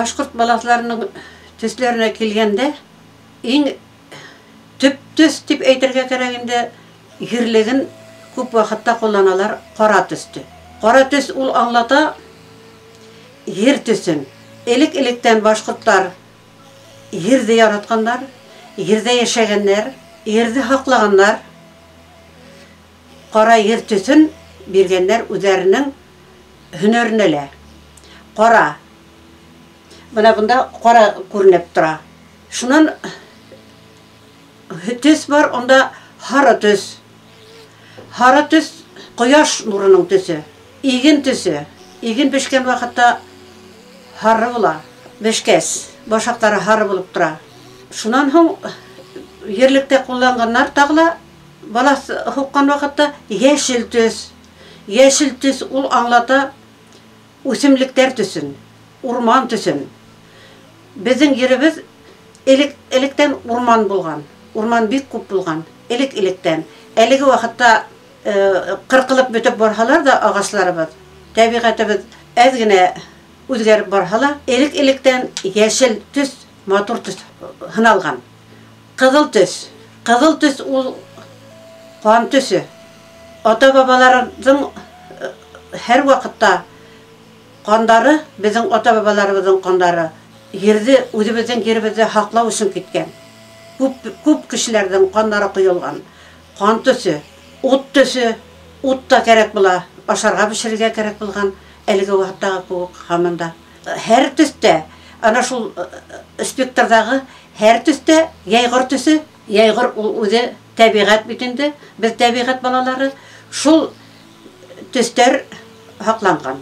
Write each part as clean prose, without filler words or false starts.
Башҡорт балаҫларының төҫләренә килгәндә, иң төп төҫ тип әйтергә кәрәк инде, ерлеген күп ваҡытта ҡулланалар ҡара төҫтө. Ҡара төҫ ул аңлата ер төҫөн. Элек-электән башҡорттар ерҙе яратҡандар, ерҙә йәшәгәндәр, ерҙе һаҡлағандар. Ҡара ер төҫөн биргәндәр үҙҙәренең һөнәренә лә. Ҡара. Бына бында ҡара күренеп тора. Шунан төҫ бар, унда һары төҫ. Һары төҫ ҡояш нурының төҫө, иген төҫө. Иген бешкән ваҡытта һары була. Бешкәс, башаҡтары һары булып тора. Шунан һуң ерлектә ҡулланғандар тағы ла балаҫ һуҡҡан ваҡытта йәшел төҫ. Йәшел төҫ ул аңлата үҫемлектәр төҫөн, урман төҫөн. Беҙҙең еребеҙ элек-электән урман булған. Урман бик күп булған. Элек-электән. Әлеге ваҡытта ҡырҡылып бөтөп барһалар ҙа ағастарыбыҙ, тәбиғәтебеҙ әҙ генә үҙгәреп барһа ла, элек-электән йәшел төҫ, матур төҫ һыналған. Ҡыҙыл төҫ. Ҡыҙыл төҫ ул ҡан төҫө. Ата-бабаларҙың һәр ваҡытта ҡандары, беҙҙең ата-бабаларыбыҙҙың ҡандары ерҙе, үҙебеҙҙең еребеҙҙе һаҡлау өсөн киткән. Күп, күп кешеләрҙең ҡандары ҡойолған. Ҡан төҫө, ут төҫө, ут та кәрәк була, ашарға бешерергә кәрәк булған, әлеге ваҡыттағы кеүек һаман да. Һәр төҫтә, ана шул спектрҙағы һәр төҫтә йәйғор төҫө, йәйғор ул үҙе тәбиғәт бит инде, беҙ тәбиғәт балалары, шул төҫтәр һаҡланған.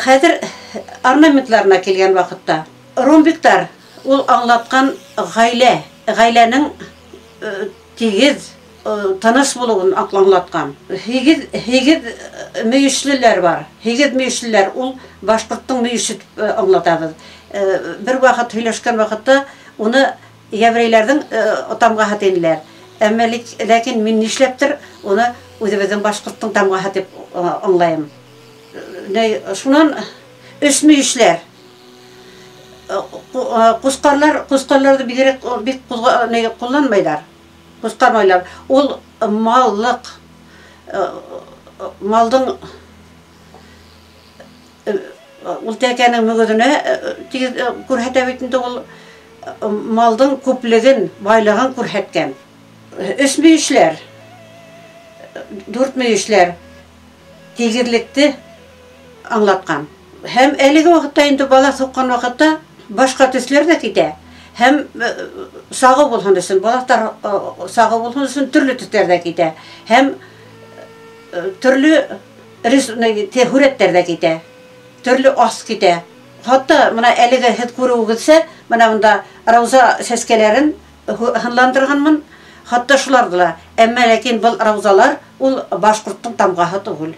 Хәҙер орнаментларына килгән ваҡытта ромбиктар ул аңлатҡан ғаилә, ғаиләнең тигеҙ, тыныс булыуын аңлатҡан. Һигеҙ мөйөшлөләр бар. Һигеҙ мөйөшлөләр ул башҡорттоң мөйөшө тип аңлатабыҙ. Бер ваҡыт һөйләшкән ваҡытта уны еврейҙәрҙең тамғаһы тинеләр. Әммә ләкин мин нишләптер уны үҙебеҙҙең башҡорттоң тамғаһы тип аңлайым. Шунан өс мөйөшләр. Ҡусҡарлар, ҡусҡарларҙы бигерәк бик ҡулланмайҙар. Ҡусҡармайлар. Ул маллыҡ, малдың ул тәкәнең мөгөҙөнә тигеҙ күрһәтә бит инде ул малдың күплеген, байлығын күрһәткән. Өс мөйөшләр, дүрт мөйөшләр тигеҙлекте аңлатҡан. Һәм әлеге ваҡытта инде бала һуҡҡан ваҡытта башҡа төҫләр ҙә китә. Һәм сағыу булһын өсөн, балаҫтар сағыу булһын өсөн төрлө төҫтәр ҙә китә. Һәм төрлө һүрәттәр ҙә китә. Төрлө ас китә. Хатта бына әлеге һеҙ күреүегеҙсә, бына бында рауза сәскәләрен һынландырғанмын. Хатта шуларҙы ла. Әммә ләкин был раузалар ул башҡорттоң тамғаһы түгел.